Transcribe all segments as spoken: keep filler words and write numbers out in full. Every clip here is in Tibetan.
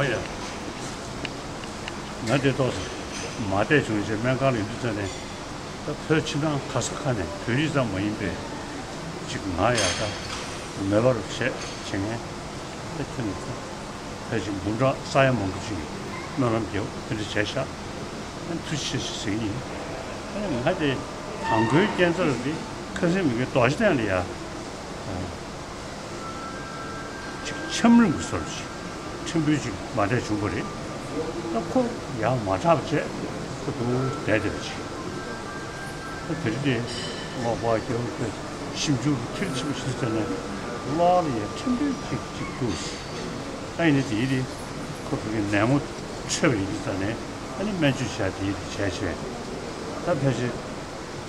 ཨ་ཡ། ང་དེ་ཏོག་ཙམ་མ་བདེ་བྱུང་རྗེས་སྨན་ཁང་ལ་ཡོད་དུས་ཙ་ནས། ད་བོད་ཕྱི་ནང་ག་ས་ག་ནས་བོད་རིགས་ཙམ་མ་ཡིན་པའི་ཅིག་ང་ཡ་ད་མེད་པར་བྱས་བྱེད་མཁན། ད་ཁྱོད་ནི་ད་ཕལ་ཆེར་འབུམ་ཕྲག་ས་ཡ་མང་པོ་ཅིག་གིས་སྨོན་ལམ་རྒྱབ་དེ་འདྲ་བྱས་ཤག་ཨ་ནི་ཐུགས་རྗེ་ཆེ་ཞེས་ཟེར་གྱི་ཡིན། ཨ་ནི་ང་དེ་དང་པོའི་རྐྱེན་རྩ་རུ་དེ་ཁ་སང་མི་དགེ་རྡོ་རྗེ་གདན་ལ་ཡ། ཅིག་འཆམ་རིམ་གྱི་སོར་ཅིག་ཕྲན་བུ་ཅིག་མ་བདེ་བྱུང་བ་རེད། ད་ཁོ་ཡང་མ་དྲག་པ་བྱས་ཁོ་འདུག་བསྡད་བསྡད་པ་ཅིག་ད་དེ་རིང་དེ་རྔོག་པ་རྒྱལ་པོ་ཁོས་ཞིབ་འཇུག་མཐིལ་ཕྱིན་པ་ཞིག་ཟེར་ནས་གློག་ལ་ཡང་ཕྲན་བུ་ཅིག་ཅིག་འདུག་ད་ཡིན་ནའི་དེ་ཡིན་དེ་ཁོ་བོད་ཀྱི་ནད་ངོ་འཕྲོད་པ་ཡིན་དུས་ཙ་ནས་ཨ་ནི་སྨན་བཅོས་བྱས་དེ་ཡིན་དེ་བྱས་བྱས་ད་ཕལ་ཆེར།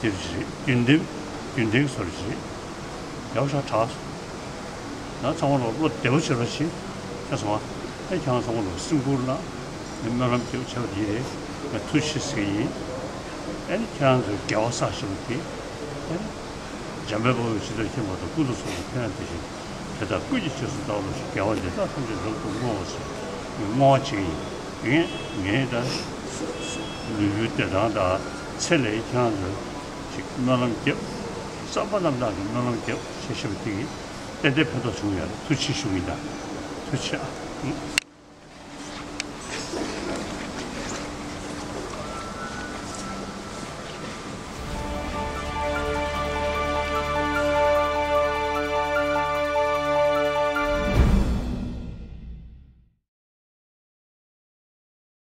དེ་རུ་ཅི་རེད། རྒྱུན་ལྡན། རྒྱུན་ལྡན་གྱི་བཟོ་རུ་ཅི་རེད། ཡག་ཤག་དྲག་སོང་། ང་ཚང་མ་ལ་བློ་བདེ་པོ་བྱེད་རོགས་བྱེད། ཁྱེད་ཚང་མ། ཨེ་ཁྱེད་རང་ཚང་མ་ལ་སེམས་ཁུར་གནང་། ངས་སྨོན་ལམ་རྒྱབ་བྱས་པ་དེ་རེད། ངས་ཐུགས་རྗེ་ཆེ་ཟེར་གྱི་ཡིན། ཨེ་ནི་ཁྱེད་རང་ཚོས་དགེ་བ་བསགས་བཞིན་པ་དེ། ཨེ་ནི། འཇམ་དཔལ་དཔའ་བོས་ཇི་ལྟར་མཁྱེན་པ་དང་། ཀུན་ཏུ་བཟང་པོ་ཁྱོད་ཡང་དེ་བཞིན། དེ་ལྟར་ཀུན་གྱི་རྗེས་སུ་བདག་སློབ་ཅིང་། དགེ་བ་འདི་དག་ཐམས་ཅད་རབ་ཏུ་བསྔོ་བར་བྱ། ངས་བསྔོ་བ་བྱེད་ཀྱི་ཡིན། ངས་ངས་ད་ལུས་པོའི་བདེ་ཐང་དང་ཚེ་ལས་ཁྱེད་རང་ཚོས་ཅིག་སྨོན་ལམ་རྒྱབ། བསམ་པ་རྣམ་དག་གིས་སྨོན་ལམ་རྒྱབ་ཞེས་བཤད་པ་དེ་གིས་ཏན་ཏན་ཕན་ཐོགས་བྱུང་ཡོད་རེད། ཐུགས་རྗེ་ཆེ་ཞུ་གི་ཡིན་ད། ཐུགས་རྗེ་ཆེ་ཨ།